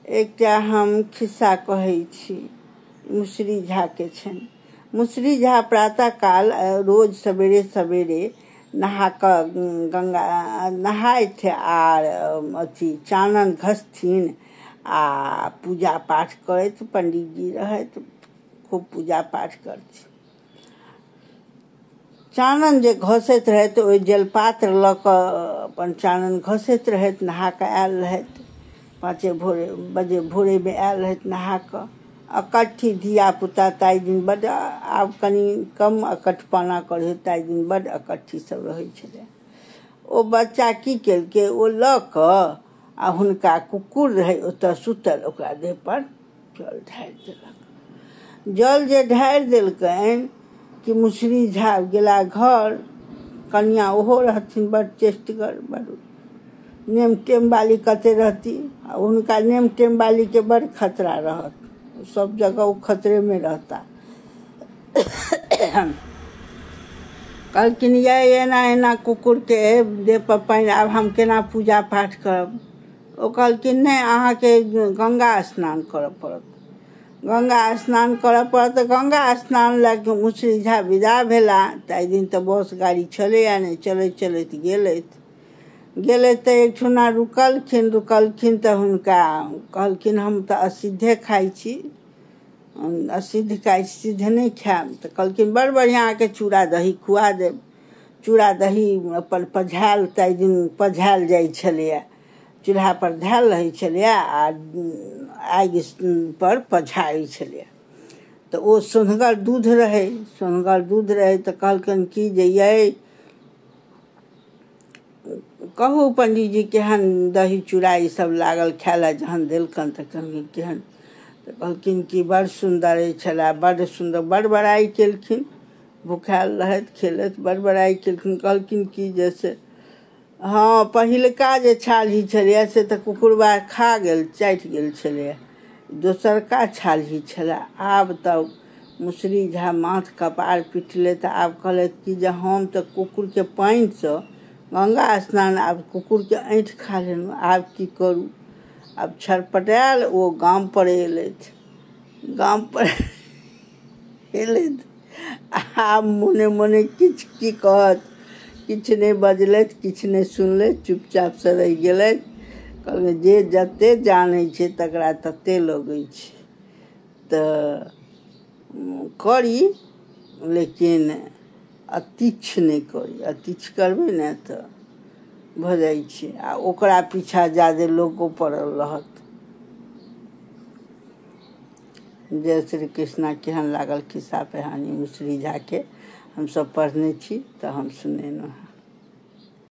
एकटा हम खिस्सा कहै छी, मुसरी झाके छनि। मुसरी झा प्रातः काल रोज सवेरे सवेरे नहा कऽ गंगा नहाथि आर अथी चानन घसथिन आ पूजा पाठ करैत, पंडितजी रहथि, खूब पूजा पाठ करथिन। चानन जे घसैत रहथि ओहि जलपात्र लऽ कऽ अपन चानन घसैत रहथि। नहा कऽ आयल रहथि, 5 बजे भोरेमे आयल रहथि नहा कऽ। अकट्ठी धियापुता ताहि दिन बड्ड, आब कनि कम अकट्ठपना करै, ताहि दिन बड्ड अकट्ठी सब रहै छलै। ओ बच्चा की केलकै, ओ लऽ कऽ आ हुनका कुकुर रहै ओतऽ सुतल, ओकरा देह पर जल ढारि देलक। जल जे ढारि देलकनि कि मुसरी झा गेला घर। कनिया ओहो रहथिन बड्ड चेष्टगर, बड्ड नेम टेम वाली कते रहती, आ हुनका नेम टेम वालीके बड्ड खतरा रहत, सब जगह ओ खतरेमे रहता। कहलखिन ये एना एना कुकुरके देह पर पानि, आब हम केना पूजा पाठ करब? ओ कहलखिन नहि, अहाँके गंगा स्नान करऽ पड़त, गंगा स्नान करऽ पड़त। गंगा स्नान लए कऽ मुसरी झा विदा भेला। ताहि दिन तऽ बस गाड़ी छलैए नहि, चलैत चलैत गेलथि। गेलथि तऽ एकठुना रुकलखिन। रुकलखिन तऽ हुनका कहलखिन हम तऽ असिद्धे खाइ छी, असिद्ध खाइ छी, सिद्ध नहि खायब। तऽ कहलखिन बड़ बढ़िआँ, अहाँके चूड़ा दही खुआ देब। चूड़ा दही अपन पझायल, ताहि दिन पझायल जाइ छलैए, चूल्हा पर धयल रहै छलैए आ आगि पर पझारै छलैए। तऽ ओ सोन्हगर दूध रहै, सोन्हगर दूध रहै। तऽ कहलखिन कि जे यै कहू पंडीजी केहन दही चूड़ा ई सब लागल खाय लए। जहन देलकनि तऽ कहलखिन केहन? तऽ कहलखिन कि बड़ सुन्दर छलै, बड़ सुन्दर, बड़ बड़ाइ केलखिन। भुखायल रहथि, खेलथि, बड़ बड़ाइ केलखिन। कहलखिन कि जैसे हँ पहिलका जे छालही छलैए से तऽ कुकुरबा खा गेल, चाटि गेल छलैए, दोसरका छालही छलै। आब तऽ मुसरी झा माथ कपार पिटले। तऽ आब कहलथि कि जे हम तऽ कुकुरके पानिसँ गंगा स्नान, आब कुकुरके ऐंठ खा लेलहुँ, आब की करू? आब छटपटायल ओ गाम पर एलथि। गाम पर एलथि, आब मोने मोने किछु की कहत, किछु नहि बजलथि, किछु नहि सुनलथि, चुपचापसँ रहि गेलथि। कहलकै जे जते जानै छै तकरा तते लगै छै। तऽ करी लेकिन अतिच्छ नहि करी, अतिच्छ करबै ने तऽ भऽ जाइ छै आ ओकरा पीछा ज्यादे लोको पड़ल रहत। जय श्री कृष्णा। केहन लागल खिस्सा पिहानी मुसरी झाके? हमसब पढ़ने छी तऽ हम सुनेलहुँ।